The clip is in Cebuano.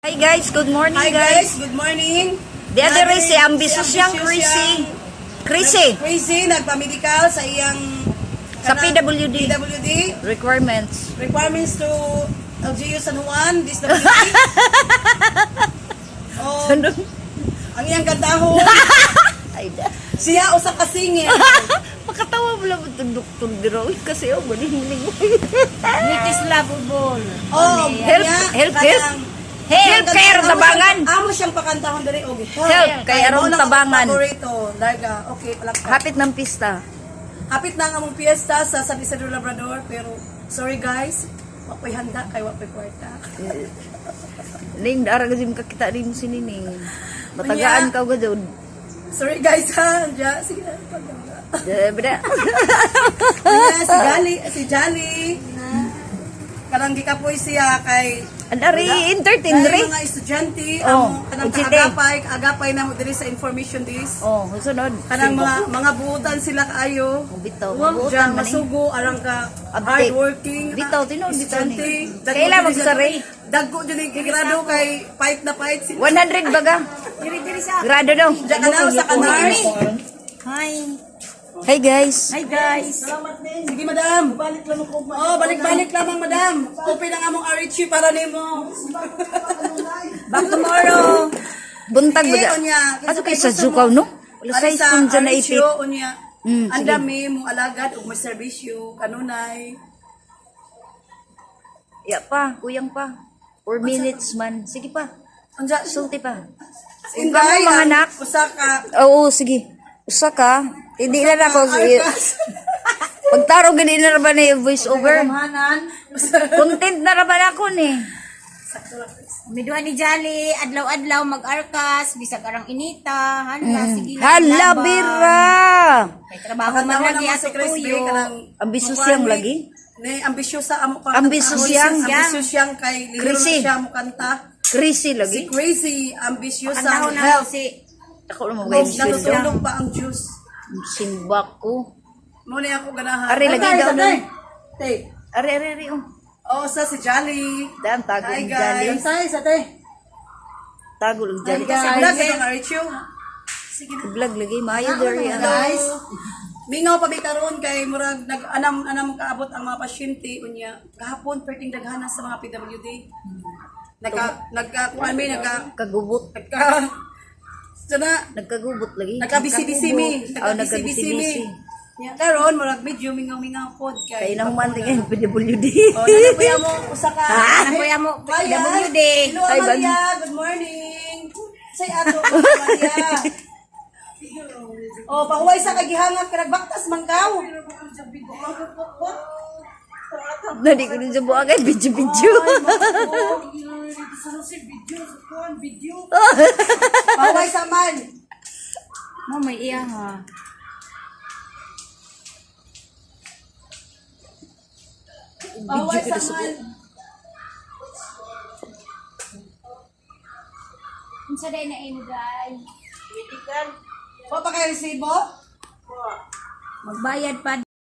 Hi guys, good morning. Hi guys. guys, good morning. The other is si ambitious Si siyang ambitious crazy. siyang- Crazy. Crazy, nagpa-medical sa iyang Sa PWD. PWD. Requirements. Requirements to LGU San Juan, DSWD. Oh, ang iyang kantahon, Ay, da. siya usa ka singer. Makatawa mo lang itong doktor dira. Uy, kasi oh, maning-ning. Which is lovable. Oh, Help, niya, help, help. kanang- Help kay aron tabangan. Amo siyang pakantahon diri og help. Help kay aron Mao lang akong tabangan. Paborito, Larga. Okay, palakpak. Hapit ng pista. Hapit na ang among piyesta sa San Isidro Labrador, pero sorry guys, wa ko'y handa kay wa ko'y kwarta. Ning, dara kasi makakita rin mo si Nining. Matagaan Unya. ka ka doon. Sorry guys ha, Diya, sige na. Bada. Unya, si Jolly, si Jolly. Kanang gikapoy siya kay Andari, entertain dahil re. mga estudyante, Oh, amo kanang ujite. kaagapay, kaagapay na mo diri sa information this. Oh, sunod. Kanang mga buutan sila kaayo. Bitaw, Diyan, mabuutan man eh. masugo, arang ka Abtik. hardworking. Bitaw, tinuod, bitaw ni. estudyante. Dagko Kaila dyan magsari. Dagko dyan yung grado kay fight na fight. Sila. 100 baga. Diri diri sa. Grado daw. Diyan ka na sa kanars. Hi. Hey guys. Hi guys. Sige, madam. Balik lamang ko. Oh, balik-balik lamang, madam. Open ang among RHU para nimo. Back tomorrow. Buntag Sige, baga. unya. Ato kay sa Zukaw, no? Wala Ari size kung dyan naipit. RHU, unya. Sige. Ang dami mo alagad ug may serbisyo kanunay. Ya pa, kuyang pa. 4 minutes man. Sige pa. Unsa Sulti pa. Inday, mga ang anak? Usa ka Oo, sige. Usa ka. Hindi na na ako. Arkas. Pagtaro gani na ra ba na yung voice over? Hanan. Content na ra ba na ako ni? Miduha ni Jolly, adlaw-adlaw mag-arkas, bisag arang inita, hala, sige lang, Hala laban. bira. Kay trabaho man Pakantahon lagi naman ato si Chris tuyo. Bay, kanang Ambisyon siyang mukuan, lagi? Ne, ambisyosa amo ka. Ambisyon siyang. Ambisyon siyang kay lihiro na Crazy. siya mo kanta. Crazy Si lagi. Crazy, ambisyosa Pakantahon na help. si Ako na mo guys. Natutulog pa ang juice. Simba ko. Mo ni ako ganahan. Ari, lagi daw nun. Te. Ari, ari, ari. Oh. Oh, sa si Jolly. Daan, tago Hi ang Jolly. guys. Hi sa te. Tago lang Hi Jolly. guys. Vlog ka Archie. Vlog lagi. Maayo diri. Ano. Guys. Mingaw pa bi karon kay murag nag anam anam kaabot ang mga pasyente unya. Gahapon perting daghana sa mga PWD. Nagka nagka kuan mi nagka Kagubot. nagka sana Nagkagubot lagi. nagka busy-busy mi. Oh, Nagka busy-busy mi. nagka-busy-busy. Nya karon murag medyo mingaw-mingaw pod Kay kay. nahuman tingin PWD. Oh, nanapuya mo usa ka. Nanapuya mo, Maya. PWD. Hello, Ay, ban- Amalia. Good morning. Say ato, Amalia. Oh, pahuway sa kagihangak ka nagbaktas man kaw. Nadi ko din sa buha kay video-video. Pahuway sa man. Mo may iya ha. Pahuway sa man. Unsa day na imo guys? Wa pa kay resibo? Magbayad pa.